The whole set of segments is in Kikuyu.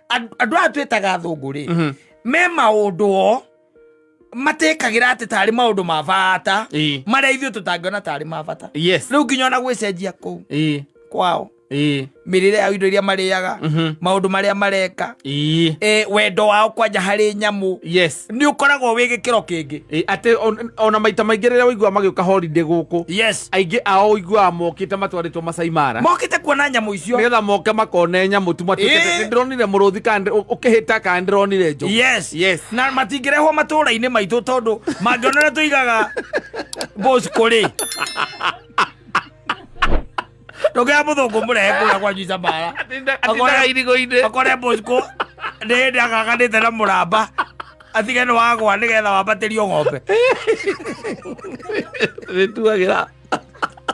Andũ aya twĩtaga athũngũ rĩ, me maũndũ o matekagĩra atĩ tarĩ maũndũ ma bata marĩa ithuĩ tũtangĩona tarĩ ma bata. Rĩu nginya ona gwĩcenjia kũu kwao, mĩrĩre yao, indo iria marĩaga, maũndũ marĩa mareka, wendo wao kwanja harĩ nyamũ nĩ ũkoragwo wĩ gĩkĩro kĩngĩ. Atĩ ona maita maingĩ rĩrĩa ũiguaga magĩũka holiday gũkũ, aingĩ ao ũiguaga mokĩte matwarĩtwo Masai Mara. Mokĩte kuona nyamũ icio. Nĩgetha moke makone nyamũ tu, matuĩke nĩ ndĩronire mũrũthi kana ũkĩhĩta kana ndĩronire njogu. Na matingĩrehwo matũũra-inĩ maitũ tondũ mangĩona ũrĩa tũigaga Bosco rĩ, ndũngĩoya mũthũngũ mũrehe kũrĩa kwanyu Isambara. Atindaga irigo-inĩ. Akore Bosco nĩ hĩndĩ akaganĩte na mũramba atige nĩ wagwa nĩgetha wambatĩrio ng'ombe. Nĩtuagĩra.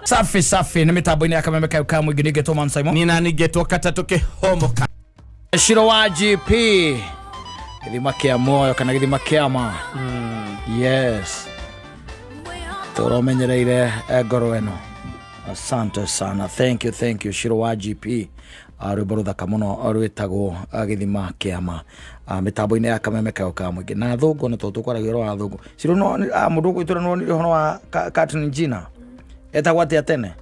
Safi safi, nĩ mĩtambo-inĩ ya Kameme kayo ka mũingĩ, nĩngetwo Man Simon. Niĩ nani ngetwo katatũ kĩhomoka. Ciro wa GP, gĩthima kĩa muoyo kana gĩthima kĩa ma. Yes, tũromenyereire ngoro ĩno. Asante sana, thank you, thank you, Ciro wa GP. Rwĩmbo rũthaka mũno rwĩtagwo gĩthima kĩa ma. Mĩtambo-inĩ ya Kameme kayo ka mũingĩ na thũngũ na tondũ tũkwaragia ũhoro wa thũngũ. Ciro, no mũndũ ũgwĩtũra no wonire ũhoro wa Caitlyn Jenner etagwo atĩa tene?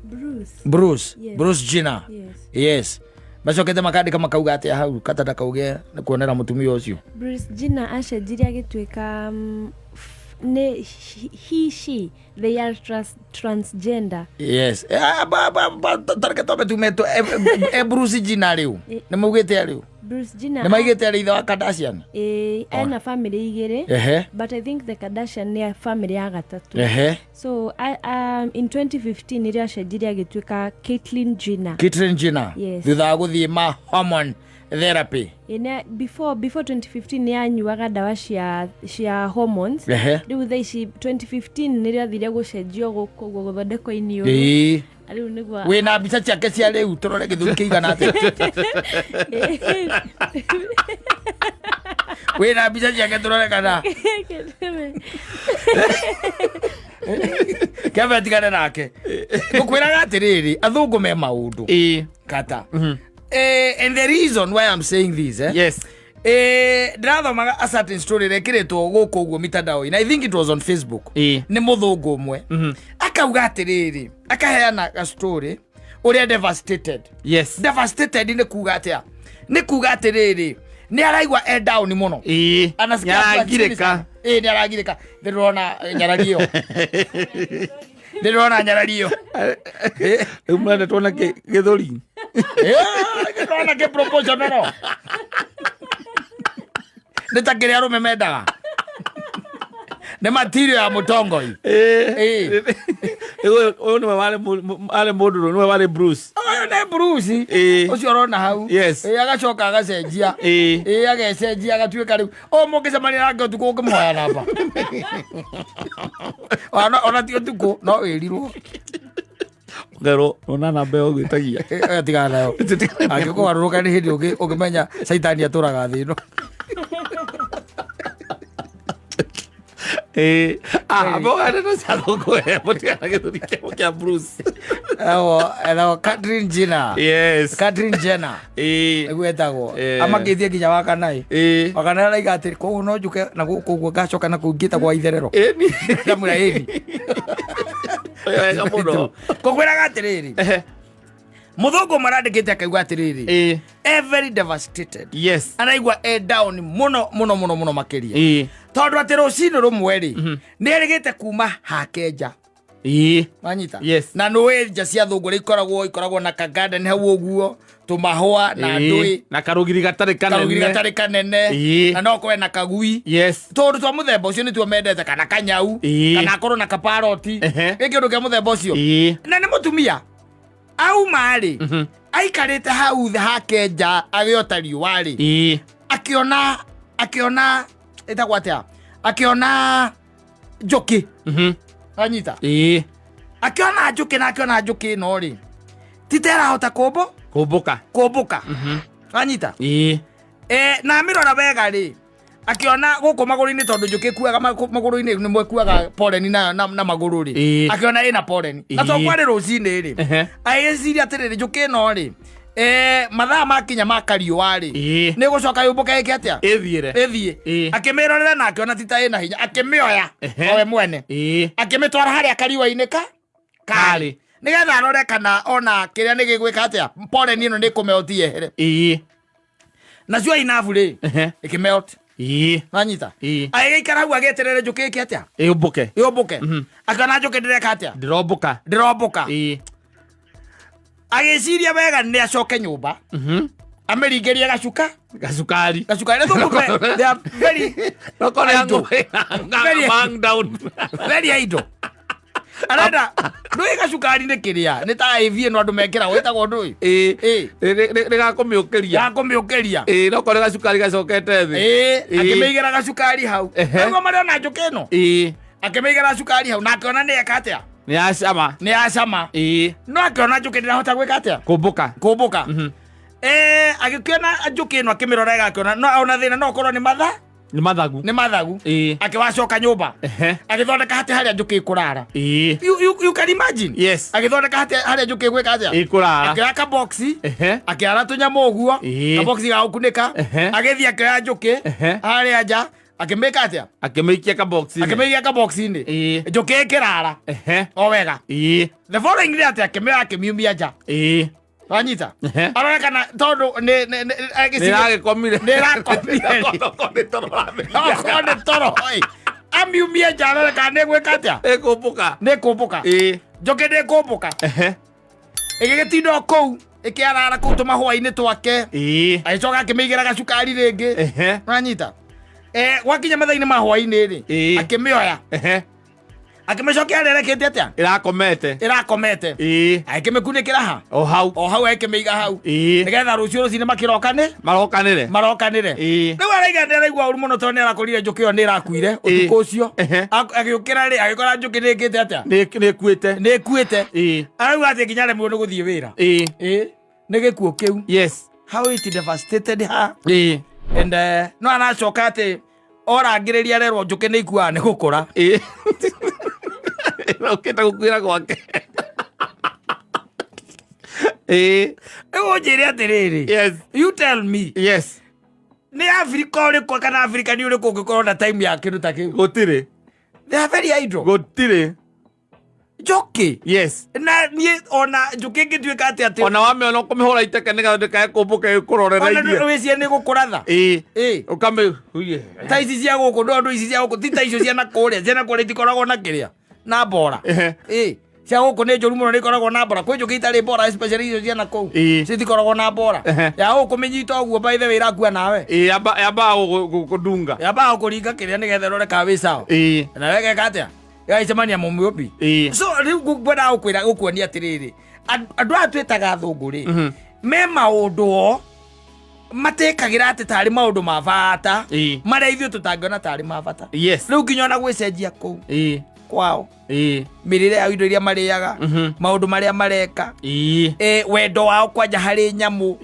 Bruce. Bruce. Yes. Bruce Jenner. Yes. Yes, macokete makandĩka makauga atĩa hau katata kauge nĩ kuonera mũtumia ũcio. Bruce Jenner acenjirie agĩtuĩka nĩ he, she, they are transgender. Yes. Tareke twambe tume Bruce Jenner rĩu nĩ maugĩte rĩu Bruce Jenner nĩ maigĩte arĩ ithe wa Kardashian. Ĩĩ, ena family igĩrĩ. But I think the Kardashian nĩ family ya gatatũ. So in 2015 nĩrĩo acenjirie agĩtuĩka Caitlyn Jenner. Caitlyn Jenner. Yes. Thutha wa gũthiĩ ma hormone therapy. Ĩ, before 2015 nĩ anyuaga ndawa cia hormones. Rĩu thaa ici 2015 nĩrĩo athire gũcenjio gũkũ ũguo, gũthondekwo iniũrũ. Rĩu nĩguo Wĩna mbica ciake cia rĩu tũrore gĩthũri kĩigana atĩa? Wĩna mbica ciake tũrore kana kebe tigane nake? Ngũkwĩraga atĩrĩrĩ, athũngũ me maũndũ kata. And the reason why I'm saying this, ndĩrathomaga a certain story rekĩrĩtwo gũkũ ũguo mitandao-inĩ, I think it was on Facebook, nĩ mũthũngũ ũmwe akauga atĩrĩrĩ, akaheana ga story ũrĩa devastated. Devastated nĩ kuga atĩa? Nĩ kuga atĩrĩrĩ, nĩ araigua e down mũno. Anasikia akiwa chini Nĩaragirĩka. sana. Ĩĩ, nĩ aragirĩka. Ndĩrona nyarari ĩyo, ndĩrona nyarari ĩyo. Rĩu mũrenda tuona gĩthũri? Ndĩrona kĩ proportional nĩ ta kĩrĩa arũme mendaga, nĩ material ya mũtongoi. Ĩĩ. Ũyũ nĩwe warĩ arĩ mũndũ nĩwe warĩ Bruce. Ũyũ nĩ Bruce. Ũcio ũrona hau. Ĩĩ, agacoka agacenjia. Ĩĩ, agecenjia agatuĩka rĩu o mũngĩcemania nake ũtukũ ũkĩmũhoya namba, ona ti ũtukũ no wĩrirwo. Ngerwo ona namba ĩyo ũgwĩtagia. Tigana nayo, angĩkũgarũrũka nĩ hĩndĩ ũngĩmenya caitani atũraga thĩ ĩno. Ĩĩ. Ah, mboga ndeto cia thũngũ we, mũtigana gĩthũri kĩao kĩa Bruce. Etagwo Caitlyn Jenner. Caitlyn Jenner. Nĩguo etagwo. Amakĩtie nginya wakanaĩ. Wakanaĩ araiga atĩ koguo no njuke na gũkũ ũguo ngacoka na kũu ngĩtagwo wa itherero. Ĩni. Ndamwĩra ĩni. Wega mũno. Ngũkwĩraga atĩrĩrĩ, mũthũngũ marandĩkĩte akauga atĩrĩrĩ, e very devastated. Araigua e down mũno mũno mũno mũno makĩria, tondũ atĩ rũcinĩ rũmwe rĩ, nĩ erĩgĩte kuma hake nja. Wanyita? Yes. Na nũĩ nja cia thũngũ ũrĩa ikoragwo na kagarden hau ũguo, tũmahũa na ndũĩ. Na karũgiri gatarĩ karũgiri kanene. Gatarĩ kanene. Na no korwe na kagui, tũndũ twa mũthemba ũcio nĩtuo mendete, kana kanyau, kana akorwo na kaparoti. Gĩ kĩndũ kĩa mũthemba ũcio. Na nĩ mũtumia auma rĩ, aikarĩte hau thĩ hake nja agĩota riũa rĩ, akĩona ĩtagwo atĩa, akĩona njũkĩ. Anyita? Akĩona njũkĩ, na akĩona njũkĩ ĩno rĩ, ti ta ĩrahota kũmbũ Kũmbũka. Kũmbũka. Anyita? Na amĩrora wega rĩ, akĩona gũkũ magũrũ-inĩ, tondũ njũkĩ ĩkuaga magũrũ-inĩ, nĩ mwekuaga pollen na magũrũ rĩ, akĩona ĩna pollen, na tondũ kwarĩ rũcinĩ rĩ, agĩciria atĩrĩrĩ, njũkĩ ĩno rĩ, Mathaa makinya ma kariũa rĩ, nĩ gũcoka yũmbũke ĩke atĩa? Ĩthiĩre. Ĩthiĩ. Akĩmĩrorera na akĩona ti ta ĩna hinya, akĩmĩoya owe mwene, akĩmĩtwara harĩa kariũa-inĩ ka karĩ, nĩgetha arore kana ona kĩrĩa nĩ gĩgwĩka atĩa, pollen ĩno nĩ kũmelt yehere. Nacio inabu rĩ, ĩkĩmelt. Wanyita? Agĩgĩikara hau agĩeterere njũkĩ ĩke atĩa? Ĩũmbũke. Yũmbũke. Akĩona njũkĩ ndĩreka atĩa? Ndĩrombũka. Ndĩrombũka. Agĩciria wega nĩ acoke nyũmba, amĩringĩrie gacuka Gacukari. Gacukari. Nĩ thũkũ, they are very Okorwo nĩ idle. Very- hang down. Very idle. Arenda ndũĩ gacukari nĩ kĩrĩa nĩ ta IV ĩno andũ mekĩragwo, ĩtagwo ndũĩ. Nĩ gakũmĩũkĩria. Gakũmĩũkĩria. Nokorwo nĩ gacukari gacokete thĩ. Akĩmĩigĩra gacukari hau. Nĩguo marĩona njũkĩ ĩno. Akĩmĩigĩra cukari hau na akĩona nĩ eka atĩa? Nĩ yacama. Nĩ yacama. No akĩona njũkĩ ndĩrahota gwĩka atĩa? Kũmbũka. Kũmbũka. Agĩkĩona njũkĩ ĩno, akĩmĩrora wega, akĩona no ona thĩna no ũkorwo nĩ matha Nĩ mathagu. Nĩ mathagu. Akĩwacoka nyũmba, agĩthondeka hatĩ harĩa njũkĩ ĩkũrara. You can imagine. Yes. Agĩthondeka hatĩ harĩa njũkĩ ĩgwĩka atĩa? Ĩkũrara. Akĩoya kaboxi, akĩara tũnyamũ ũguo, kaboxi ga gũkunĩka. Agĩthiĩ akĩoya njũkĩ harĩa nja, akĩmĩka atĩa? Akĩmĩikia kabox-inĩ. Akĩmĩikia kaboxi-inĩ. Njũkĩ ĩkĩrara o wega. The following day atĩ akĩmĩoya, akĩmiumia nja. Wanyita? Arore kana tondũ nĩ Nĩ ĩragĩkomire. Nĩ ĩrakomire. Okorwo nĩ toro ũramĩria. Okorwo nĩ toro ĩ, amiumie nja arore kana nĩ gwĩka atĩa? Ĩkũmbũka. Nĩ kũmbũka. Njũkĩ nĩ kũmbũka. Ĩgĩgĩtinda o kũu ĩkĩarara kũu tũmahũa-inĩ twake. Agĩcoka akĩmĩigĩra gacukari rĩngĩ. Wanyita? Gwakinya mathaa-inĩ ma hwaĩ-inĩ rĩ, akĩmĩoya, akĩmĩcokia harĩa ĩrekĩte atĩa? Ĩrakomete. Ĩrakomete. Agĩkĩmĩkunĩkĩra ha? O hau. O hau, agĩkĩmĩiga hau, nĩgetha rũciũ rũcinĩ makĩrokane Marokanĩre. Marokanĩre. Rĩu araiga nĩ araigua ũru mũno tondũ nĩ arakorire njũkĩ ĩyo nĩ ĩrakuire ũtukũ ũcio. Agĩũkĩra rĩ, agĩkora njũkĩ nĩ ĩkĩte atĩa? Nĩ ĩkuĩte. Nĩ ĩkuĩte. Arauga atĩ nginya aremirwo nĩ gũthiĩ wĩra. Nĩ gĩkuũ kĩu. How it devastated her. And no aracoka atĩ orangĩrĩria rerwo njũkĩ nĩ ikuaga nĩ gũkũra. Ĩrokĩte gũkuĩra gwake. Rĩu ũnjĩre atĩrĩrĩ, you tell me, nĩ Afrika ũrĩkũ kana Afrika nĩ ũrĩkũ ũngĩkorwo na time ya kĩndũ ta kĩu? Gũtirĩ. They are very idle. Gũtirĩ. Njũkĩ. Na niĩ ona njũkĩ ĩngĩtuĩka atĩ Ona wamĩona ũkũmĩhũra iteke nĩgetha ndĩkae kũmbũka ĩkũrorereirie. Ona wĩcie nĩ gũkũratha. Ũkamĩ huye. Ta ici cia gũkũ, ndũ ici cia gũkũ ti ta icio cia na kũrĩa. Cia na kũrĩa itikoragwo na kĩrĩa na mbora. Cia gũkũ nĩ njũru mũno, nĩ ikoragwo na mbora. Kwĩ njũkĩ itarĩ mbora, especially icio cia na kũu. Citikoragwo na mbora. Ya gũkũ mĩnyita ũguo, by the way, ĩrakua nawe. Yambaga gũkũndunga. Yambaga gũkũringa kĩrĩa nĩgetha ĩrore kana wĩ sawa. Na wegeka atĩa? Ĩgagĩcemania mũmĩũmbi. So rĩu ngwendaga gũkwĩra, gũkuonia atĩrĩrĩ, andũ aya twĩtaga athũngũ rĩ, me maũndũ o matekagĩra atĩ tarĩ maũndũ ma bata, marĩa ithuĩ tũtangĩona tarĩ ma bata. Rĩu nginya ona gwĩcenjia kũu kwao, mĩrĩre yao, indo iria marĩaga, maũndũ marĩa mareka, wendo wao kwanja harĩ nyamũ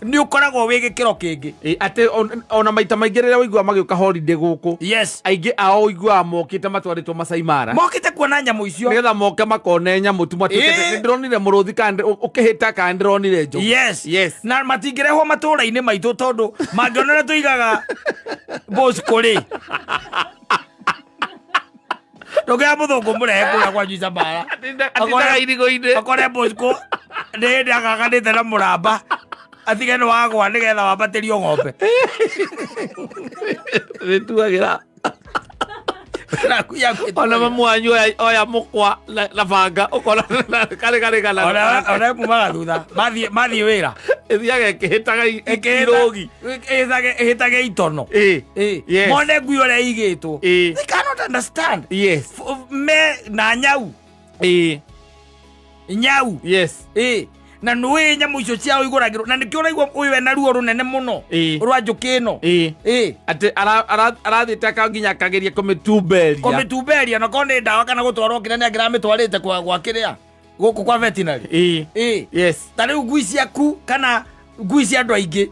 nĩ ũkoragwo wĩ gĩkĩro kĩngĩ. Atĩ ona maita maingĩ rĩrĩa ũiguaga magĩũka holiday gũkũ, aingĩ ao ũiguaga mokĩte matwarĩtwo Masai Mara. Mokĩte kuona nyamũ icio. Nĩgetha moke makone nyamũ tu, matuĩke nĩ ndĩronire mũrũthi kana ũkĩhĩta kana ndĩronire njogu. Na matingĩrehwo matũũra-inĩ maitũ tondũ mangĩona tũigaga Bosco rĩ, ndũngĩoya mũthũngũ mũrehe kũrĩa kwanyu Icamara. Atindaga irigo-inĩ. Akore Bosco nĩ hĩndĩ agaganĩte na mũramba, atige nĩ wagwa nĩgetha wambatĩrio ng'ombe. Nĩtuagĩra. Ona mamu wanyu oya mũkwa na banga, ũkona karĩ karĩ kana Ona kumaga thutha mathiĩ wĩra. Ĩthiaga ĩkĩhĩtaga irũgi. Ĩhĩtage itono. Mone ngui ũrĩa ĩigĩtwo. They cannot understand. Me na nyau. Nyau. Na nũĩ nyamũ icio ciao igũragĩrwo, na nĩkĩo ũraigua ũyũ ena ruo rũnene mũno rwa njũkĩ ĩno. Atĩ arathiĩte aka nginya akageria kũmĩtumberia. Kũmĩtumberia, na korwo nĩ ndawa kana gũtwarwo kĩrĩa, nĩ angĩramĩtwarĩte kwa kĩrĩa gũkũ kwa veterinary. Ta rĩu ngui ciaku kana ngui cia andũ aingĩ,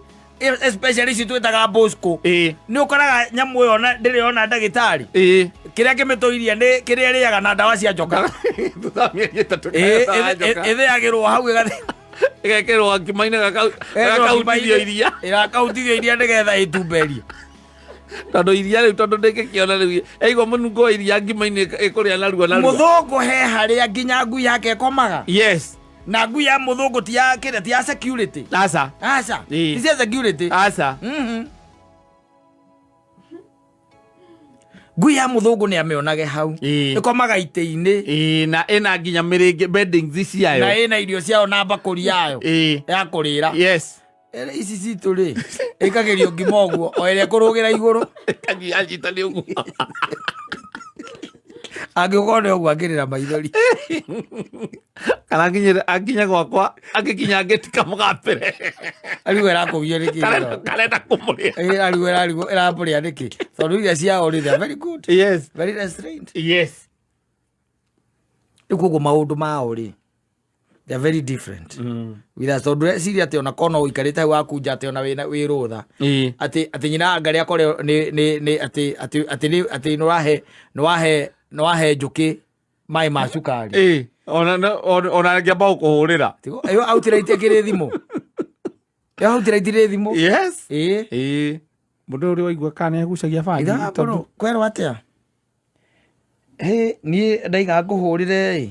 especially ici twĩtaga Bosco, nĩ ũkoraga nyamũ ĩyo ona ndĩrĩ ona ndagĩtarĩ. Kĩrĩa kĩmĩtũirie nĩ kĩrĩa ĩrĩaga na ndawa cia njoka. Thutha wa mĩeri 3 ndawa njoka. Ĩthĩagĩrwo hau ĩgathi. Ĩgekĩrwo gakima-inĩ gakautithio iria. Ĩrakautithio iria nĩgetha ĩtumberie. Tondũ iria rĩu, tondũ ndĩngĩkĩona rĩu, yaigua mũnungo wa iria ngima-inĩ ĩkũrĩa narua narua. Mũthũngũ he harĩa nginya ngui yake ĩkomaga. Yes. Na ngui ya mũthũngũ ti ya kĩrĩa, ti ya security. Aca. Aca. Ĩĩ. Ti cia security. Aca. Ngui ya mũthũngũ nĩ amĩonage hau. Ĩĩ. Ĩkomaga itĩ-inĩ. Ĩĩ, na ĩna nginya mĩrĩngĩ beddings ciayo. Na ĩna irio ciayo na mbakũri yayo. Ĩĩ. Ya kũrĩra. Yes. Ĩrĩ ici citũ rĩ, ĩkagĩrio ngima ũguo o ĩrĩa ĩkũrũgĩra igũrũ. Ĩkanyita nĩ ũguo. Angĩkorwo nĩ ũguo angĩrĩra maithori. Kana akinye gwakwa angĩkinya ngĩti kamũgambĩre. Arigwo ĩrakũgio nĩkĩ? Karenda kũmũrĩa. Ĩ, arigwo ĩrarigwo ĩramũrĩa nĩkĩ? Tondũ iria ciao rĩ, they are very good. Yes. Very restrained. Yes. Rĩu koguo maũndũ mao rĩ, they are very different. With us, tondũ reciria atĩ ona korwo no ũikarĩte hau wakunja atĩ ona wĩna wĩ rũtha. Atĩ nyina angarĩa akore nĩ atĩ nĩ wahe njũkĩ maĩ ma cukari. Ĩĩ, ona angĩamba gũkũhũrĩra. Tigo, ĩyo outright ĩkĩrĩ thimũ. Ĩyo outright ĩrĩ thimũ. Yes. Ĩĩ. Ĩĩ. Mũndũ ũrĩa waigua kana nĩ agucagia bangi. Ithakorwo kwerwo atĩa? Hĩ, niĩ ndaiga ngũhũrĩre ĩ,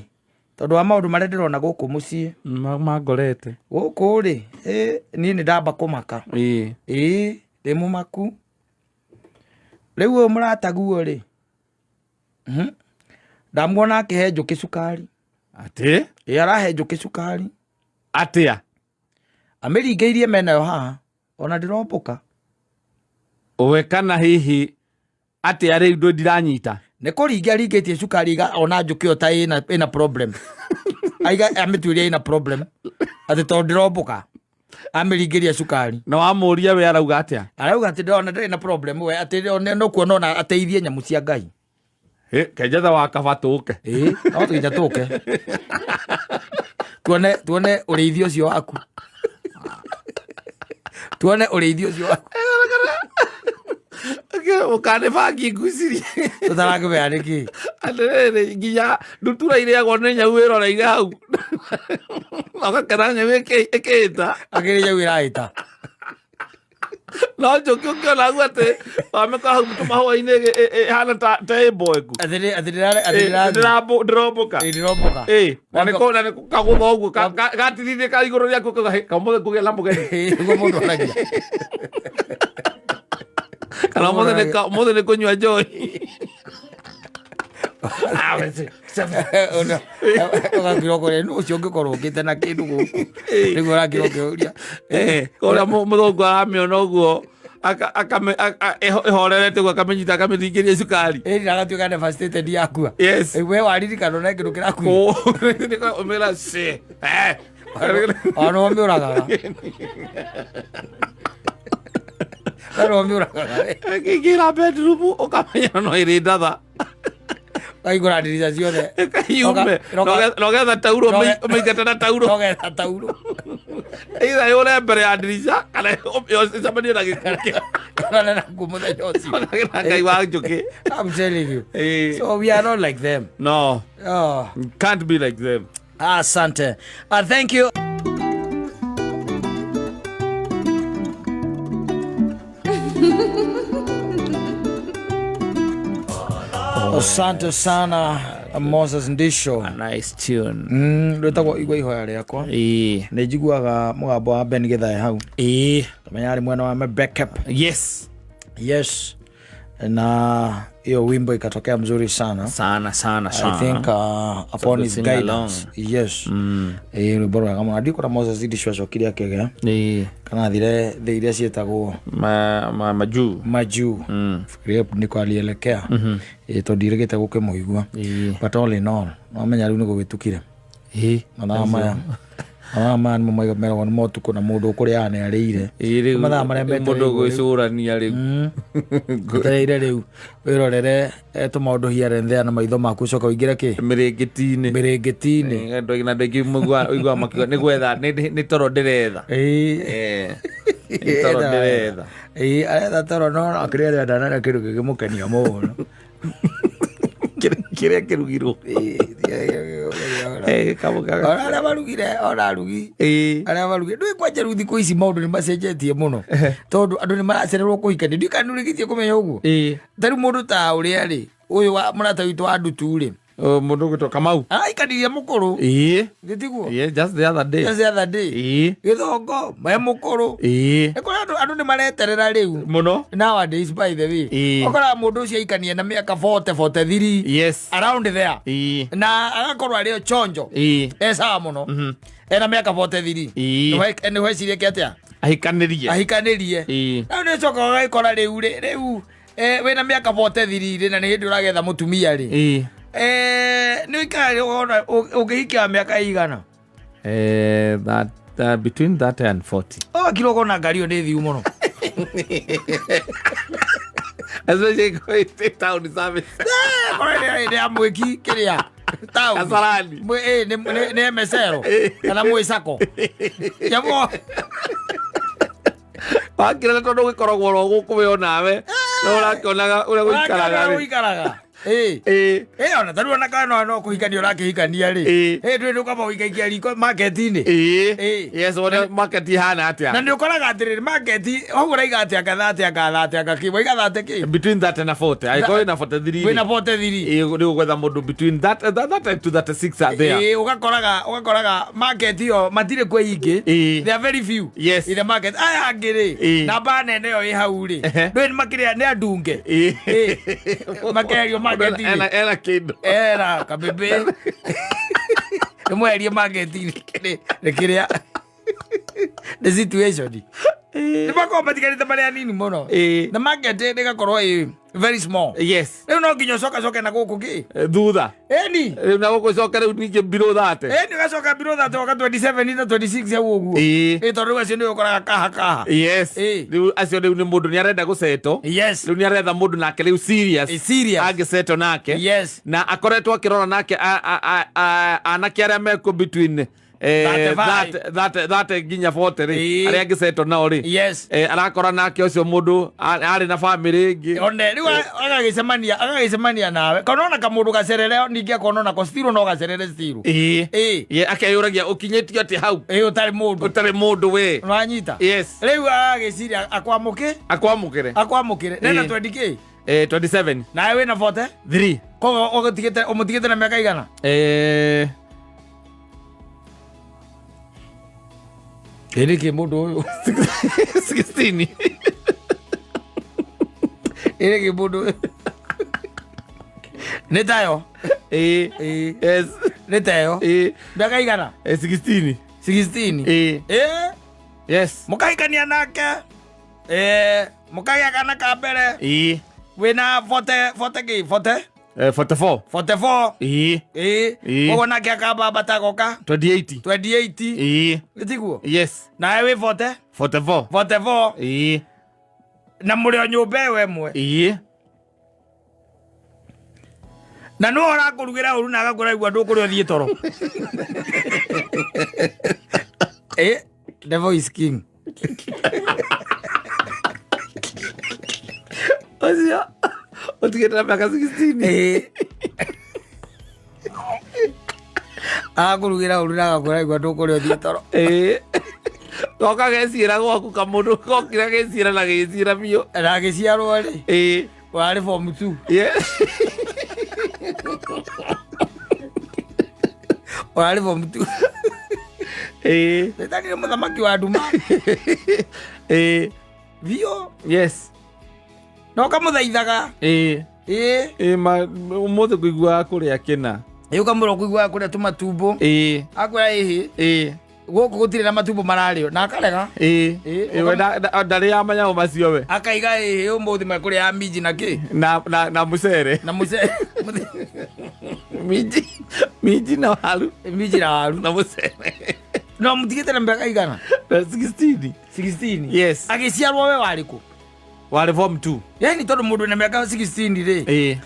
tondũ wa maũndũ marĩa ndĩrona gũkũ mũciĩ. Mangorete. Gũkũ rĩ, hĩ, niĩ nĩ ndamba kũmaka. Ĩĩ. Ĩĩ, ndĩ mũmaku. Rĩu ũyũ mũrataguo rĩ, ndamuona akĩhe njũkĩ cukari. Atĩ? Ĩĩ, arahe njũkĩ cukari. Atĩa? Amĩringĩirie menayo haha, ona ndĩrombũka. We kana hihi atĩa rĩu ndũ ndiranyita? Nĩ kũringia ringĩtie cukari ona njũkĩ ĩyo ta ĩna problem. Aiga amĩtuĩria ĩna problem. Atĩ tondũ ndĩrombũka. Amĩringĩria cukari. Na wamũria we arauga atĩa? Arauga atĩ ndĩrona ndĩrĩ na problem we, atĩ ona no kuona ona ateithie nyamũ cia Ngai. Hĩ, kenjetha wa kaba tũke. Ĩĩ, no tũkinya tũke. Tuone ũrĩithio ũcio waku. Tuone ũrĩithio ũcio waku. Ũkane bangi ngwĩciria. Tũtarakĩmenya nĩkĩ. Atĩrĩrĩ, nginya ndutura irĩagwo nĩ nyau ĩroreire hau. Na ũgakena nyau ĩkĩhĩta. Akĩrĩ nyau ĩrahĩta. No njũkĩ ũkĩona hau atĩ wamĩkora hau tũmahũa-inĩ ĩhana ta ĩ mboeku. Atĩrĩ, atĩrĩ, atĩrĩ, Ndĩrombũka. Ĩ, ndĩrombũka. Ĩ, na nĩ na nĩ kagũtha ũguo gatirithĩka igũrũ rĩaku kauga, "Hĩ, kamũthĩ kũgĩa na mũgeni." Ĩ, nĩguo mũndũ aragia. Kana ũmũthĩ nĩ kũnyua njohi. Ũgakira ũkũrĩa nũ ũcio ũngĩkorwo ũkĩte na kĩndũ gũkũ. Nĩguo ũrakira ũkĩũria. Ũrĩa mũthũngũ aramĩona ũguo ĩhorerete ũguo akamĩnyita akamĩringĩria cukari. Ĩĩ ndagatuĩka devastated yakua. Yes. We waririkana na kĩndũ kĩrakuire. Ũmĩra ce. Ona ũmĩũragaga. Ona ũmĩũragaga. Ĩkĩingĩra bedroom ũkamenya no ĩrĩ ndatha. Ũkaihingũra ndirica ciothe. Yume. Nogetha tauro ũmĩingate na tauro. Nogetha tauro. Either yũre mbere ya ndirica kana ĩcemanie na gĩkuũ kĩa Kana na nguo mũthenya ũcio. na Ngai wa njũkĩ. I'm telling you. Eh. So we are not like them. No. Oh. Can't be like them. Asante. Thank you. Asante sana Moses Ndisho. A nice tune. Rwĩtagwo igua ihoya rĩakwa. Ĩĩ. Nĩ njiguaga mũgambo wa Ben Githae hau. Ĩĩ. Kamenya arĩ mwena wa Mebekep. Yes. Yes. Na hiyo wimbo ikatokea mzuri sana. Sana sana sana. I think upon good his sing guidance. Yes. Ĩĩ rwĩmbo rwega mũno. Ndikũra Moses Ndisho acokire akĩgĩa. Ĩĩ. Kana athire thĩ iria ciĩtagwo Ma ma majuu. majuu. Fikiria niko alielekea. Ĩĩ tondũ ndirĩgĩte gũkĩmũigua. Ĩĩ. But all in all, no menya rĩu nĩ gũgĩtukire. Ĩĩ. Mathaa maya. Mathaa maya nĩmo meragwo nĩ motukũ na mũndũ ũkũrĩaga nĩ arĩire. Ĩĩ rĩu Mathaa marĩa mũndũ metereirwo rĩu. gwĩcũrania rĩu. Wetereire rĩu wĩrorere tũmaũndũ here and there na maitho maku ũcoke ũingĩre kĩ? Mĩrĩngĩti-inĩ. Mĩrĩngĩti-inĩ. Andũ aingĩ na andũ aingĩ ũiguaga makiuga nĩ gwetha nĩ toro ndĩretha. Ĩĩ. Nĩ toro ndĩretha. Ĩĩ aretha toro no akĩrĩa arĩa ndanarĩa kĩndũ kĩngĩmũkenia mũno. Kĩrĩa kĩrugirwo. Ĩĩ, kĩrĩa kĩrugirwo. Eh, kamũke Ona gagaciarwo. arĩa marugire ona arugi Ĩĩ. arĩa marugire ndũĩ kwanja rĩu thikũ ici maũndũ nĩ macenjetie mũno tondũ andũ nĩ maracererwo kũhikania ndiũĩ kana nĩ ũrĩkĩtie kũmenya ũguo Ĩĩ. ta rĩu mũndũ ta ũrĩa rĩ ũyũ wa mũrata witũ wa ndutu rĩ Oh, mũndũ ũgwĩtwo Kamau. Araikanirie mũkũrũ. Ĩĩ. Gĩtiguo? Yeah, just the other day. Just the other day. Ĩĩ. Gĩthongo me mũkũrũ. Ĩĩ. Nĩ kũrĩ andũ andũ nĩ mareterera rĩu. Mũno. Nowadays by the way. Ĩĩ. Ũkoraga mũndũ ũcio aikanie na mĩaka 40 43. Yes. Around there. Ĩĩ. Na agakorwo arĩ o chonjo. Ĩĩ. E sawa mũno. Ena mĩaka 43. Ĩĩ. Nĩ wecirie atĩa? Ahikanĩrie. Ahikanĩrie. Ĩĩ. Rĩu nĩ ũcokaga ũgagĩkora rĩu rĩ rĩu eh, wĩna mĩaka 43 rĩ na nĩ hĩndĩ ũragetha mũtumia rĩ. Ĩĩ. Eh, nĩ ũikara ũkona ũngĩhikia mĩaka ĩigana Eh, that between 30 and 40. wakira ũkona ngari ĩyo nĩ thiu mũno Especially going to town service. Eh, korwo nĩ ya mwĩki kĩrĩa taũni. Kasarani. Mwĩ- eh, nĩ MSL kana mwĩ sako Nyamũ- Wakira nĩ tondũ gĩkoragwo oro gũkũ we onawe. No ũrakĩonaga ũrĩa gũikaraga Ũrakĩona rĩ. gũikaraga Ĩĩ. Ĩĩ. Ĩĩ, ona tarĩu ona kana no kũhikania ũrakĩhikania rĩ Ĩĩ. Ĩĩ, ndũĩ ndũkamba gũikaikia riko market-inĩ Ĩĩ. Ĩĩ. Yes, wone market ihana na atĩa. nĩ ũkoraga atĩrĩrĩ market hau ũraiga atĩ anga thate anga thate anga kĩ waiga thate kĩ Between 30 na 40. Angĩkorwo wĩna 43 wĩna rĩ. 43 Ĩĩ, nĩ ũgwetha mũndũ between that to 36 are there. Ĩĩ, ũgakoraga market ĩyo matirĩ kuo aingĩ Ĩĩ. they are very few Yes. in the market aya angĩ rĩ Ĩĩ. namba nene ĩyo ĩ hau rĩ Ehe. ndũĩ nĩ makĩrĩa nĩ andunge Ĩĩ. Ĩĩ. Makeherio market-inĩ. Ena kĩndũ. era kabebe nĩ mweherie market-inĩ nĩ kĩrĩa nĩ situation nĩ makorwo matigarĩte marĩ anini mũno Ĩĩ. na market ĩgakorwo ĩ very small Yes. rĩu no nginya ũcokacoke na gũkũ kĩ Eh, Thutha. ĩni Rĩu na gũkũ coke rĩu ningĩ below 30. ĩni ũgacoka below that ũgoka 27 na 26 hau ũguo Ĩĩ. ĩ tondũ rĩu acio nĩ ũkoraga kaha kaha Yes. Ĩĩ. Rĩu acio rĩu nĩ mũndũ nĩ arenda gũceto. Yes. Rĩu nĩ aretha mũndũ nake rĩu serious. Ĩ, serious. Angĩceto nake. Yes. Na akoretwo akĩrora nake anake arĩa mekuo between eh, 35. 30 nginya 40 rĩ Ĩĩ. arĩa angĩceto nao rĩ Yes. Eh, arakora nake ũcio mũndũ arĩ na bamĩrĩ ĩngĩ one rĩu agagĩcemania nawe kana ona kamũndũ gacerere ningĩ akona onako stiru no gacerere stiru Ĩĩ. Ĩĩ. Ye, akeyũragia ũkinyĩtio atĩ hau ĩ ũtarĩ mũndũ ũtarĩ mũndũ we wanyita Yes. rĩu agagĩciria akwamũkĩ akwamũkĩre akwamũkĩre nena Ĩĩ. 20 k Eh, 27 nawe wĩna 40 3 koguo ũgũtigĩte ũmũtigĩte na mĩaka igana Eh, ĩ nĩkĩ mũndũ ũyũ 16 ĩ nĩkĩ mũndũ ũyũ nĩ tayo Ĩĩ. Ĩĩ. Yes. nĩ tayo Ĩĩ. mĩaka igana Eh, 16 16 Ĩĩ. ĩ Yes. mũkahikania nake ĩ mũkagĩa kana ka mbere Ĩĩ. wĩna 40 40 kĩ 40 Eh, 44 44 Ĩĩ. ĩ Ĩĩ. koguo nake akambambata agoka 28 28 Ĩĩ. nĩ tiguo Yes. nawe wĩ 40 44 44 Ĩĩ. na mũrĩ o nyũmba ĩyo ĩmwe Ĩĩ. Na nĩwe ũrakũrugĩra ũru na agakũra igua ndũkũrĩa ũthiĩ toro. Eh, devil is king. Ũcio ũtigĩte na mĩaka 16 Ĩĩ. Agakũrugĩra ũru na agakũra igua ndũkũrĩa ũthiĩ toro. Ĩĩ. Goka geciĩra gwaku kamũndũ gokira geciĩra na gĩciĩra biũ. Na agĩciarwo rĩ, Ĩĩ. warĩ form 2. Yeah. Warĩ form 2. Ĩĩ. Caitani nĩ mũthamaki wa nduma. Ĩĩ. Biũ. Yes. Na ũkamũthaithaga. Ĩĩ. Ĩĩ. Ĩĩ ma ũmũthĩ ngũiguaga kũrĩa kĩna. Ĩĩ ũkamwĩra ũkũiguaga kũrĩa tũmatumbo. Ĩĩ. Akwĩra ĩhĩ. Ĩĩ. Gũkũ gũtirĩ na matumbo mararĩo na akarega. Ĩĩ. Ĩĩ. Ĩĩ, we ndarĩ amanya macio we. Akaiga ĩhĩ ũmũthĩ mekũrĩa minji na kĩ. Na mũcere. Na mũcere. Minji. Minji na waru. Minji na waru. Na mũcere. No mũtigĩte na mĩaka igana? Na 16. 16. Yes. Agĩciarwo we warĩ kũ? Warĩ form 2. Yani tondũ mũndũ wĩna mĩaka 16 rĩ. Ĩĩ.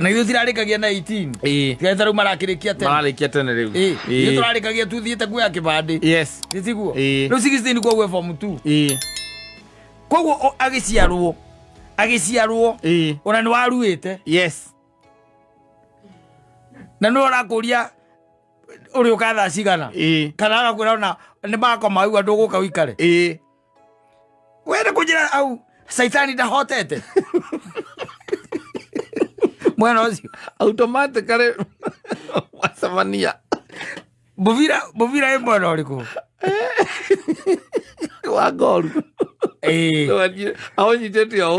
Na ithuĩ tirarĩkagia na 18. Ĩĩ. Tiga ta rĩu marakĩrĩkia tene. Mararĩkia tene rĩu. Ĩĩ. Ithuĩ Ĩĩ. tũrarĩkagia tuthiĩte kuoya kĩbandĩ. Yes. Nĩ tiguo? Ĩĩ. Rĩu 16 koguo e form 2. Ĩĩ. Koguo agĩciarwo. Agĩciarwo. Ĩĩ. Ona nĩ waruĩte. Yes. Na nĩwe ũrakũria Ũrĩ ũka thaa cigana? Kana agakwĩra ona nĩ makoma au andũ gũka ũikare. We nĩ kũnjĩra au caitani ndahotete mwena ũcio. Automatically wacemania. Mũbira mũbira ĩ mwena ũrĩkũ? Wa ngoru. Aũnyitĩte ũũ.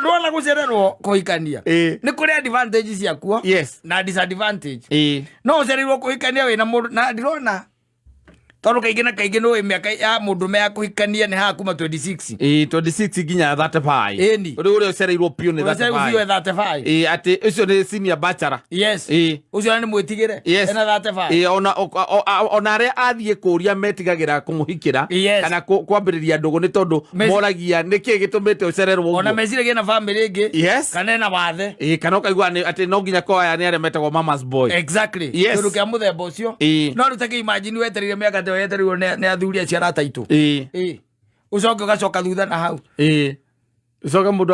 Nĩwona gũcererwo kũhikania nĩ kũrĩ advantage ciakuo na disadvantage. No ũcereirwo kũhikania wĩna mũndũ na ndirona tondũ kaingĩ na kaingĩ nĩ ũĩ mĩaka ya mũndũme ya kũhikania nĩ haha kuma 26. Ĩĩ, 26 nginya 35. Ĩni. Rĩu ũrĩa ũcereirwo biũ nĩ Ũcereirwo biũ 35. e 35. Ĩĩ, atĩ ũcio nĩ senior bachelor. Yes. Ĩĩ. Ũcio nĩ mwĩtigĩre. Ena 35. Ĩĩ, ona ona arĩa athiĩ kũria metigagĩra kũmũhikĩra kana kwambĩrĩria ndũgũ nĩ tondũ moragia nĩkĩ gĩtũmĩte ũcererwo Ona ũguo. meciragia ena famĩlĩ ĩngĩ. Kana ena wathe. Ĩĩ, kana ũkaigua atĩ no nginya ko aya nĩ arĩa metagwo mama's boy. Exactly. Kĩndũ kĩa mũthemba ũcio. No rĩu ta kĩ imagine wetereire mĩaka ta ĩyo yetereirwo nĩ athuri acio arata aitũ. Ĩĩ. Ũcoke ũgacoka thutha na hau. Ĩĩ. Ũcoke mũndũ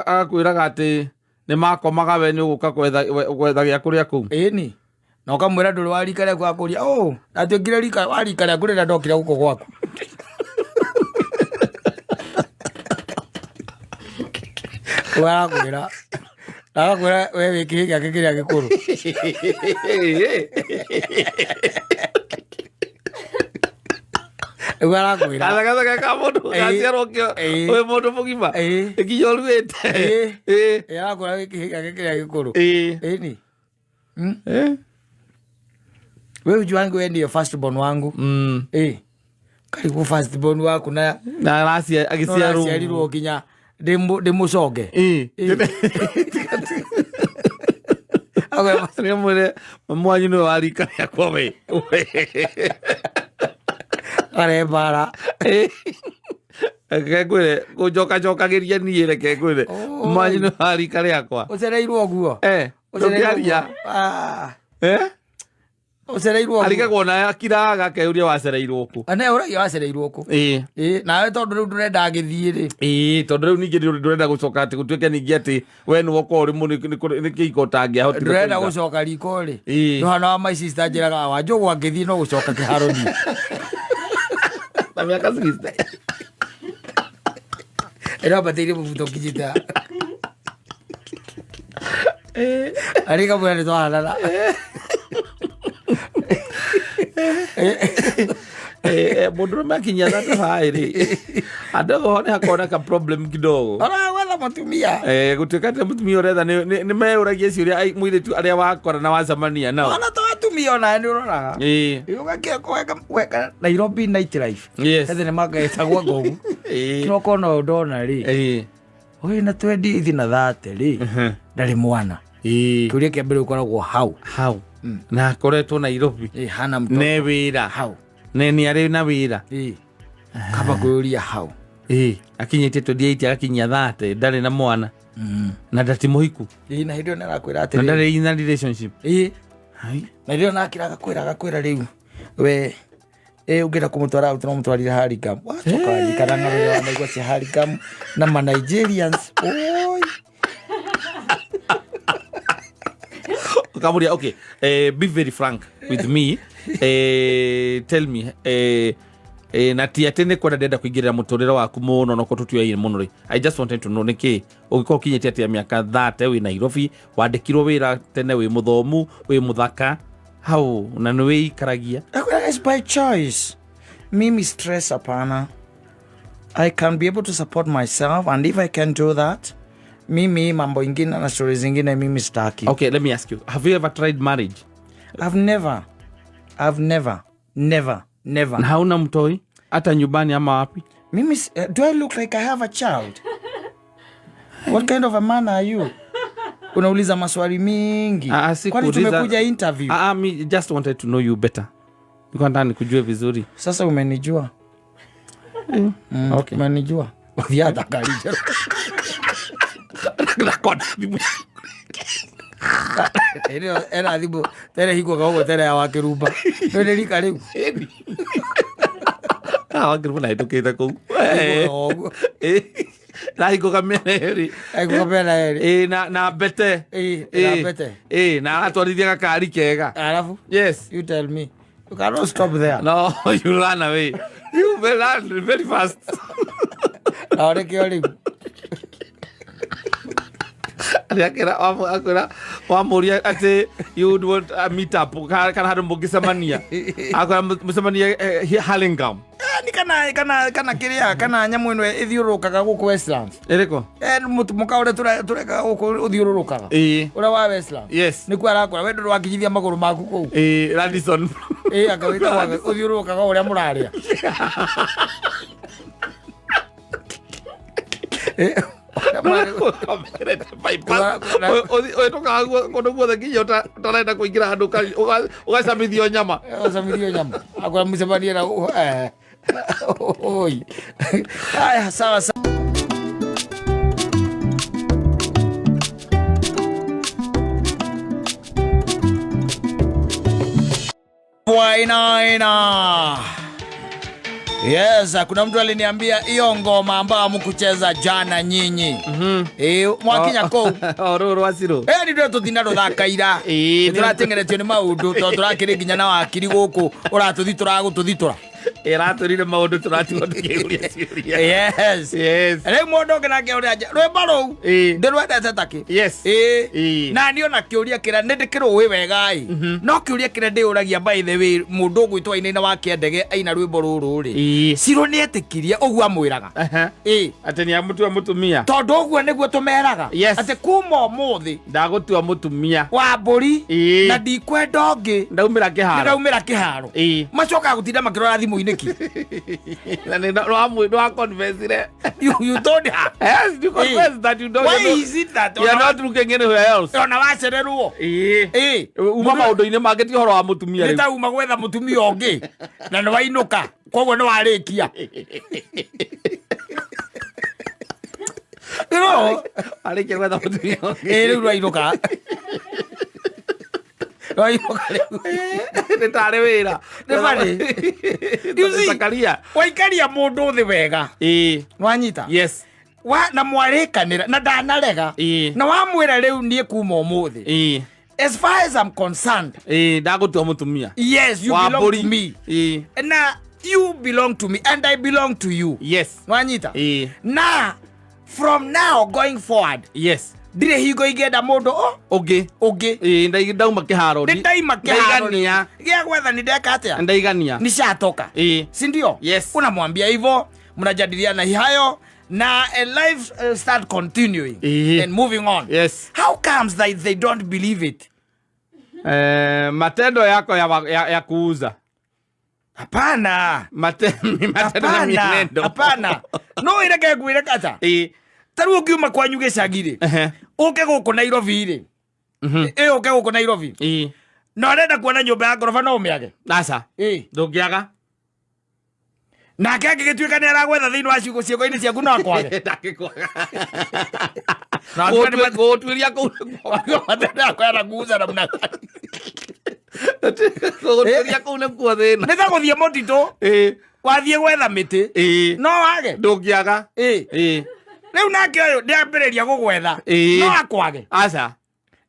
agakwĩraga atĩ nĩ makomaga we nĩ ũgũka gwetha gĩa kũrĩa kũu. Ĩni. Na ũkamwĩra ndũrĩ wa rika rĩaku akũria, "Oh, ndatuĩkire rika wa rika rĩaku rĩrĩa ndokire gũkũ gwaku." Ũrakwĩra. Agakwĩra we wĩ kĩhĩ gĩake kĩrĩa gĩkũrũ. Rĩu arakwĩra. Gathagathaka ka mũndũ gaciarwo kĩo wĩ mũndũ mũgima. Nginya ũruĩte. Arakwĩra wĩ kĩhĩ gĩake kĩrĩa gĩkũrũ. Ĩni. We ujuangu we ndiyo first born wangu. Karibu first born waku na Na agĩciarwo. Agĩciarirwo nginya ndĩmũconge. Nĩ mwĩre mamu wanyu nĩwe wa rika rĩakwa we. Arembara. Reke ngwĩre gũnjokacokagĩria niĩ reke ngwĩre mamu wanyu nĩwe wa rika rĩakwa. Ũcereirwo ũguo. Ndũngĩaria. Ũcereirwo ũguo. Arigagwo na akiraga akeyũria wacereirwo kũ. Ane ũragia wacereirwo kũ. Nawe tondũ rĩu ndũrenda agĩthiĩ rĩ. Tondũ rĩu ningĩ ndũrenda gũcoka atĩ gũtuĩke ningĩ atĩ we nĩwe ũkorwo ũrĩ nĩ kĩhiko ũtangĩahotire Ndũrenda kũiga. gũcoka riko rĩ. Ndũhana wa my sister njĩraga wa Njũgũ angĩthiĩ no gũcoka kĩharo niĩ. Na mĩaka 60. Ĩrambatĩire mũbuto nginyĩte. Arĩ kamwĩra nĩ twahanana. Mũndũrũme akinyia 35 rĩ, andũ ho nĩ hakoragwo na ka problem kidogo. Ona gwetha mũtumia. Gũtuĩka atĩ mũtumia ũretha nĩ meyũragia ciũria mũirĩtu arĩa wakora na wacemania nao. Ona to atumia onawe nĩ ũroraga. Ũgakĩra Nairobi night life. Ethĩ nĩ magetagwo ngogu. Kĩroko no ndona rĩ. Ũyũ na twendi ithi na thate rĩ. Ndarĩ mwana. Kĩũria kĩa mbere ũkoragwo hau. Hau. Na akoretwo Nairobi. Hana mtoto. Ne wĩra. Hau. Ne nĩ arĩ na wĩra. Kaba kwĩyũria hau. Akinyĩtie 28 agakinyia 30 ndarĩ na mwana. Na ndati mũhiku. Na hĩndĩ ĩyo nĩ arakwĩra Na atĩrĩrĩ. ndarĩ in a relationship. Na hĩndĩ ĩyo nakĩra agakwĩra rĩu we ũngĩenda kũmũtwara out no mũtwarire Harigam. Wacoka wanyikara ng'ano ĩrĩa wanaigua cia Harigam na ma Nigerians. Oi. Ukamuria, okay, be very frank with me. Tell me, na ti atĩ nĩ kwenda ndĩrenda kũingĩrĩra mũtũrĩre waku mũno no tũtiũyaine mũno rĩ. I just wanted to know nĩkĩ ũngĩkorwo ũkinyĩte atĩa mĩaka 30 wĩ Nairobi, wandĩkirwo wĩra tene, wĩ mũthomu, wĩ mũthaka, hau na nĩ wĩikaragia. It's by choice. Mimi stress hapana. I can be able to support myself, and if I can do that, mimi mambo ingine na stories zingine mimi sitaki. Okay, let me ask you. Have you ever tried marriage? I've never. I've never. Never. Never. Na hauna mtoi hata nyumbani ama wapi? Mimi do I look like I have a child? What kind of a man are you? Unauliza maswali mingi. Si Kwani kuuliza. tumekuja interview? Me just wanted to know you better. Nilikuwa nataka nikujue vizuri. Sasa umenijua. Okay. Umenijua. Viata kalija. Nakonda thimũ. Ĩno ena thimũ tere hingo kaũguo tere ya wakĩrumba. Rĩu nĩ rika rĩu. Ah, wakĩrumba na hĩtũkĩte kũu. Hingo kaũguo. Rahingũka mĩena ĩrĩ. Rahingũka mĩena ĩrĩ. Ĩĩ, na mbete. Ĩĩ, na mbete. Ĩĩ, na aratwarithia gakari kega. Alafu? Yes. You tell me. You cannot stop there. No, you run away. You will run very fast. Na ũrĩkĩo rĩu. Arĩa akwĩra wamũria atĩ you would want a meet up kana handũ mũngĩcemania, akwĩra mũcemanie Hurlingham. Ni kana kĩrĩa kana nyamũ ĩno ĩthiũrũrũkaga gũkũ Westlands. Ĩrĩkũ? Mũkawa ũrĩa tũrekaga gũkũ ũthiũrũrũkaga. Ũrĩa wa Westlands. Yes. Nĩkuo arakora we ndũrĩ wakinyithia magũrũ maku kũu. Ĩĩ, Radisson. Ĩĩ, anga wĩtagwo ũthiũrũrũkaga ũrĩa mũrarĩa. Ũhĩtũkaga kũndũ guothe nginya ũtarenda kũingĩra handũ ũgacamithio nyama. Ũgacamithio nyama. Akora mũcemanie na oi. Haya, sawa sawa. Wainaina. Yes, kuna mtu aliniambia hiyo ngoma ambayo hamkucheza jana nyinyi. Mwakinya kũu. O rũrũ rwa Ciro. Nĩ ndĩrĩ tũthina rũthaka ira. Ĩĩ, Nĩ tũratengeretio nĩ maũndũ tondũ tũrakĩrĩ nginya na wakiri gũkũ ũratũthitora gũtũthitora. Ĩratwĩrire maũndũ tũratigwo tũkĩũria ciũria. Yes. Yes. Rĩu mũndũ ũngĩ nake ũrĩa nja rwĩmbo rũu Ĩĩ. ndĩrwendete takĩ. Yes. Ĩĩ. Ĩĩ. Na niĩ ona kĩũria kĩrĩa nĩ ndĩkĩrũĩ wega ĩ. No kĩũria kĩrĩa ndĩũragia by the way mũndũ ũgwĩtwo Wainaina wa Kĩandege aina rwĩmbo rũrũ rĩ. Ĩĩ. Ciro nĩ etĩkirie ũguo amwĩraga. Ĩĩ. Atĩ nĩ amũtua mũtumia. Tondũ ũguo nĩguo tũmeraga. Yes. Atĩ kuma ũmũthĩ Ndagũtua mũtumia. wa mbũri Ĩĩ. na ndikwenda ũngĩ. Ndaumĩra kĩharo. Ndaumĩra kĩharo. Ĩĩ. Macokaga gũtinda makĩrora thimũ-inĩ ki. Na nĩ nĩ wa confessire. You told her. Yes, you confess that you don't. Why is it that You are not looking anywhere else. ona wacererwo? Ĩĩ. Ĩĩ. Uma maũndũ-inĩ mangĩ ti ũhoro wa mũtumia Nĩ rĩu. ta uma gwetha mũtumia ũngĩ na nĩ wainũka koguo nĩ warĩkia. You know? Warĩkia gwetha mũtumia ũngĩ. Ĩĩ, rĩu rwainũka. Rwainũka rĩu. Nĩ tarĩ wĩra. Nĩ funny. You see? Zakaria. Waikaria mũndũ thĩ wega. Ĩĩ. Nwanyita? Yes. Wa, na mwarĩkanĩra na ndanarega. Ĩĩ. Na wamwĩra rĩu niĩ kuma ũmũthĩ. Ĩĩ. As far as I'm concerned, Ĩĩ, ndagũtua mũtumia. yes, you Wa belong mbũri. to me. Ĩĩ. Na you belong to me and I belong to you. Yes. Nwanyita? Ĩĩ. Na from now going forward, Yes. ndirĩ hingo ingĩenda mũndũ Ũngĩ. ũngĩ. Ĩĩ, ndauma kĩharo. Nĩ ndaima kĩharo. Ndaigania. Gĩa gwetha nĩ ndeka atĩa? Ndaigania. Nishatoka. Ĩĩ. Si ndio? Yes. Unamwambia hivyo, mnajadiliana hayo na a life start continuing Ĩĩ. and moving on. Yes. How comes that they don't believe it? Matendo yako ya kuuza. Hapana. Matendo na Hapana. mienendo. Hapana. No ireke ngwĩre kata. Ĩĩ. Ta rĩu ũngiuma kwanyu gĩcagi rĩ, Ehe. ũke gũkũ Nairobi rĩ. Ĩ ũke gũkũ Nairobi. Ĩĩ. Na ũrenda kuona nyũmba ya ngoroba no ũmĩage. Aca. Ĩĩ. Ndũngĩaga. Nake angĩgĩtuĩka nĩ aragwetha thĩinĩ wa ciugo ciĩko-inĩ ciaku no akwage. Ndangĩkwaga. Na watu wale Gũgũtuĩria kũu nĩkuo. Matendo yako yanakuuza namna gani? Gũgũtuĩria kũu nĩkuo thĩna. Nĩ ta gũthiĩ mũtitũ Ĩĩ. wathiĩ gwetha mĩtĩ Ĩĩ. no wage. Ndũngĩaga. Ĩĩ. Ĩĩ. Rĩu nake ũyũ ndĩambĩrĩria gũgwetha Ĩĩ. no akwage. Aca.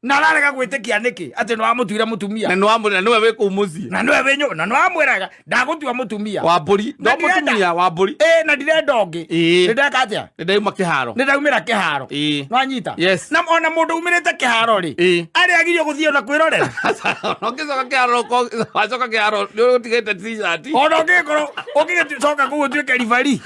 Na ararega gwĩtĩkia nĩkĩ atĩ nĩ wamũtuire mũtumia. Na nĩwe wĩ kũu mũciĩ. Na nĩwe wĩ nyũmba na nĩ wamwĩraga ndagũtua mũtumia. Wa mbũri. Na No mũtumia wa mbũri. Ĩĩ, na ndirenda ũngĩ. Ĩĩ. Nĩ ndeka atĩa? Nĩ ndauma kĩharo. Nĩ ndaumĩra kĩharo. Ĩĩ. Nwanyita? Yes. Na ona mũndũ umĩrĩte kĩharo rĩ, Ĩĩ. arĩ agirio gũthiĩ ona kwĩrorera. Ona ũngĩcoka kĩharo wacoka kĩharo nĩ ũtigĩte t-shirt. Ona ũngĩkorwo ũngĩgĩcoka kũu ũtuĩke referee.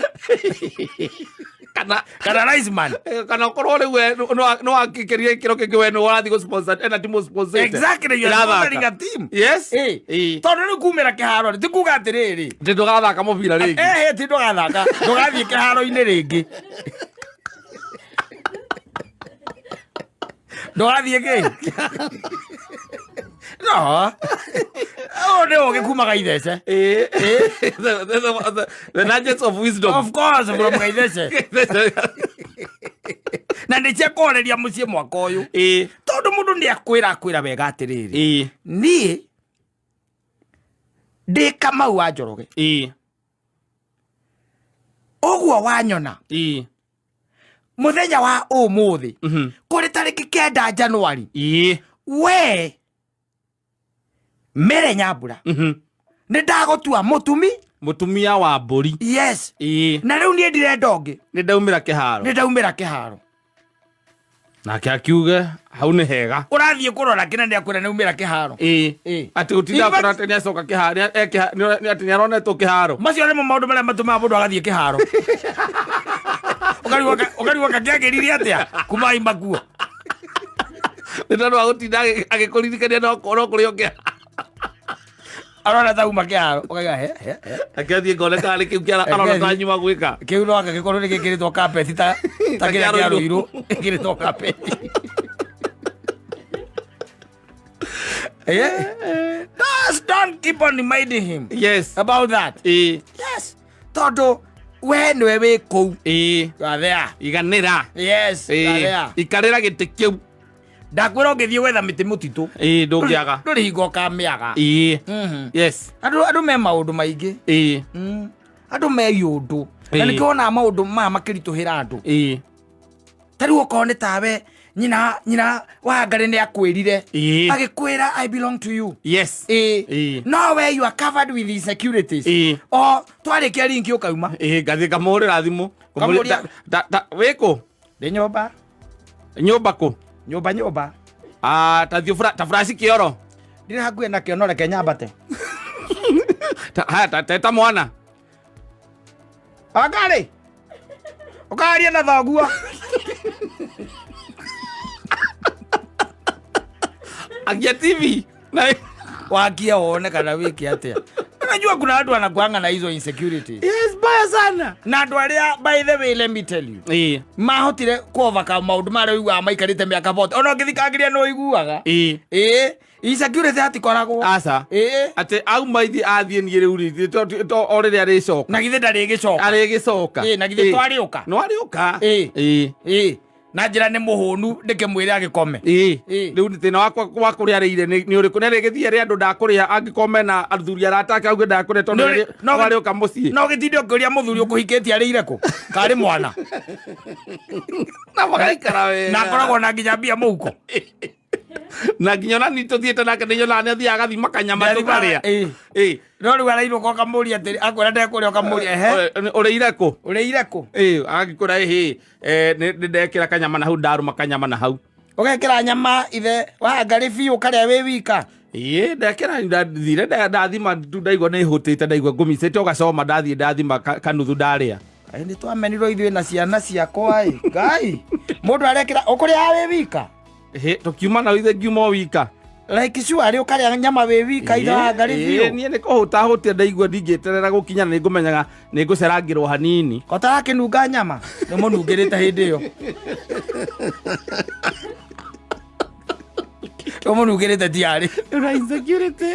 Kana Kana linesman. Kana ũkorwo rĩu we nĩ wakĩkĩria gĩkĩro kĩngĩ we nĩ ũrathiĩ gũ-sponsor ena timu sponsor. Exactly, you are sponsoring a team. Yes. Ĩĩ. Ĩĩ. Tondũ rĩu kumĩra kĩharo rĩ, ti kuga atĩrĩrĩ. Atĩ ndũgathaka mũbira rĩngĩ. Ehe, ti ndũgathaka, ndũgathiĩ kĩharo-inĩ rĩngĩ. Ndũgathiĩ kĩ? No. Ũyũ nĩ ũgĩ kuma Gaithece. Ĩĩ. The nuggets of wisdom. Of course, from Gaithece. Na nĩ cia kũhoreria mũciĩ mwaka ũyũ. Ĩĩ. Tondũ mũndũ nĩ akwĩra akwĩra wega atĩrĩrĩ. Ĩĩ. Niĩ ndĩ Kamau wa Njoroge. Ĩĩ. Ũguo wanyona. Ĩĩ. Muthenya wa umuthi kuri tariki 9 January, we Mere Nyambura, nĩ ndagũtua mũtumi Mũtumia wa mbũri. Yes. Na rĩu niĩ ndirenda ũngĩ. Nĩ ndaumĩra kĩharo. Nĩ ndaumĩra kĩharo. Nake akiuge hau nĩ hega. Ũrathiĩ kũrora kĩna nĩ akwĩra nĩ aumĩra kĩharo. Atĩ gũtinda akora atĩ nĩ acoka kĩharo, atĩ nĩ aronetwo kĩharo. Macio nĩmo maũndũ marĩa matũmaga mũndũ agathiĩ kĩharo. Ũkarigwo kakĩagĩrire atĩa kuma aima kuo. Nĩ tondũ wa gũtinda agĩkũririkania no kũrĩ o kĩharo. Arona ta uma kĩharo ũkaiga he he he. Akĩathiĩ ngone kana nĩ kĩu kĩara arona ta nyuma gwĩka. Kĩu no angĩgĩkorwo nĩ gĩkĩrĩtwo kapeti ta ta kĩrĩa kĩa Rũirũ gĩkĩrĩtwo kapeti. Just don't keep on reminding him about that. Yes. Tondũ we nĩwe wĩ kũu. You are there. Iganĩra. Yes, you are there. Ikarĩra gĩtĩ kĩu. Ndakwĩra ũngĩthiĩ gwetha mĩtĩ mũtitũ, Ndũngĩaga. ndũrĩ hingo ũkamĩaga. Andũ me maũndũ maingĩ. Andũ me iũndũ. Na nĩkĩo wonaga maũndũ maya makĩritũhĩra andũ. Ta rĩu okorwo nĩ tawe nyina wa Ngarĩ nĩ akwĩrire, agĩkwĩra I belong to you. No we you are covered with insecurities. O twarĩkia ringi ũkauma. Ngathiĩ ngamũhũrĩra thimũ. Ngamũria. Wĩkũ? Ndĩ nyũmba. Nyũmba kũ? Nyũmba, nyũmba. Ta thiĩ ta furaci kĩoro. Ndirĩ hakuhĩ nakĩo, no reke nyambate. Haya, teta mwana. Wangarĩ, ũkaria na thoguo. Akia TV. Na wakia wone kana wĩke atĩa. Unajua kuna watu wanakuanga na hizo insecurities. Yes, mbaya sana. Na andũ arĩa, by the way, let me tell you, mahotire kuovercome maũndũ marĩa ũiguaga maikarĩte mĩaka 40, ona ũngĩthikangĩria no ũiguaga. Insecurity hatikoragwo. Aca. Atĩ auma ithi athiĩ niĩ rĩu rĩ, o rĩrĩa arĩcoka. Na githĩ ndarĩgĩcoka. Arĩgĩcoka. Na githĩ twarĩũka? No arĩũka. Na njĩra nĩ mũhũnu ndĩkĩmwĩre agĩkome. Rĩu nĩ thĩna wakwa wa kũrĩa arĩire nĩ ũrĩkũ? Nĩ arĩgĩthiĩ arĩa andũ ndakũrĩa angĩkorwo mena athuri arata ake auge ndakũrĩa tondũ no arĩũka mũciĩ. No gĩtinde ũkĩũria mũthuri ũkũhikĩtie arĩire kũ? Karĩ mwana. Na magaikara wega. Na akoragwo na nginya mbia mũhuko. Na nginya ona niĩ tũthiĩte nake nĩ nyonaga nĩ athiaga agathima kanyama Nĩ athimaga, tũkarĩa. No rĩu arainũka ũkamũria atĩrĩ, akwĩra ndekũrĩa ũkamũria, ehe. Ũrĩire kũ? Ũrĩire kũ? Agĩkwĩra, ĩhĩ, nĩ ndekĩra kanyama na hau, ndarũma kanyama na hau. Ũgekĩra nyama ithe wa ngarĩ biũ ũkarĩa wĩ wika? Ndekĩra, ndathire, ndathima tu ndaigua nĩ hũtĩte, ndaigua ngũmicĩte ũgacoma, ndathiĩ ndathima kanuthu ndarĩa. Kaĩ nĩ twamenirwo ithuĩ na ciana ciakwa ĩ. Ngai, mũndũ arekĩra, ũkũrĩa wĩ wika? Tũkiuma na ithe ngiuma o wika. Like sure arĩ ũkarĩa nyama wĩ wika ithe wa ngarĩ biũ? Niĩ nĩ kũhũta hũtia ndaigua ndingĩeterera gũkinya na nĩngũmenyaga nĩngũcerangĩrwo hanini. Ko tarakĩnunga nyama? Nĩ mũnungĩrĩte hĩndĩ ĩyo. Nĩ mũnungĩrĩte tiarĩ. Una insecurity.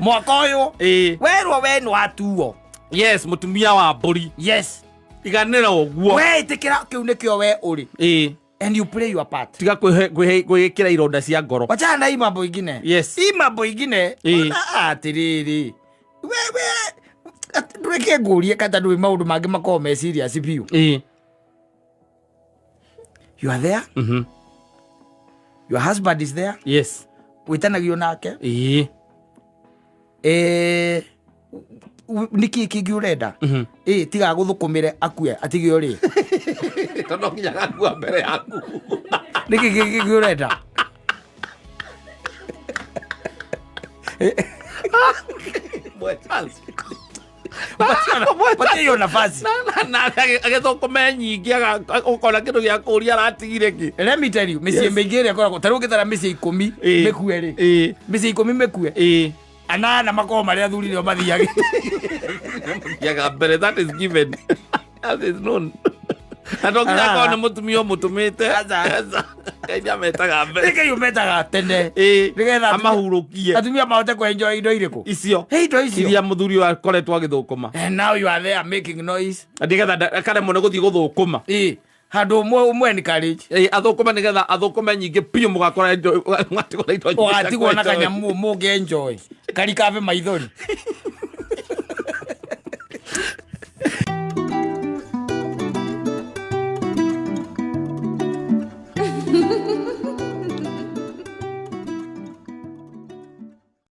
Mwaka ũyũ. Werwo we nĩ watuo. Yes, mũtumia wa mbũri. Yes. Iganĩra ũguo. We ĩtĩkĩra kĩu nĩkĩo we ũrĩ. And you play your part. Tiga kwĩhĩkĩra ironda cia ngoro. Wachana na hii mambo ingine. Yes. Hii mambo ingine. Ona atĩrĩrĩ. We, ndũreke ngũrie kata ndũĩ maũndũ mangĩ makoragwo me serious biũ. You are there. Your husband is there. Yes. Wĩtanagio nake. Nĩkĩ kĩngĩ ũrenda? Tiga agũthũkũmĩre akue atige ũrĩe. Tondũ nginya agakua mbere yaku. Nĩkĩ kĩngĩ ũrenda? Mwe chance. Patia hiyo nafasi. Na agĩthũkũme nyingĩ, ũkona kĩndũ gĩa kũũria aratigire kĩ. Let me tell you, mĩciĩ mĩingĩ ĩrĩa ĩkoragwo, ta rĩu ũngĩtara mĩciĩ 10 mĩkue rĩ. Mĩciĩ 10 mĩkue. Anana makoragwo marĩ athuri nĩo mathiage. Mathiaga mbere, that is given. That is known. Na to nginya akorwo nĩ mũtumia ũmũtũmĩte. Aca. Aca. Ngai nĩametaga mbere. Ngai ũmetaga tene. Nĩgetha Amahurũkie. atumia mahote kũ-enjoy indo irĩkũ? Icio. Hey, indo icio. Iria mũthuri ũyũ akoretwo agĩthũkũma. And now you are there making noise. Nĩgetha akaremwo nĩ gũthiĩ gũthũkũma. Handũ ũmwe encourage. Athũkũme nĩgetha athũkũme nyingĩ biũ mũgakora indo, mũgatigwo na indo nyingĩ cia Ũgatigwo na kũ-enjoy. kanyamũ mũngĩ-enjoy. Karikabe maithori.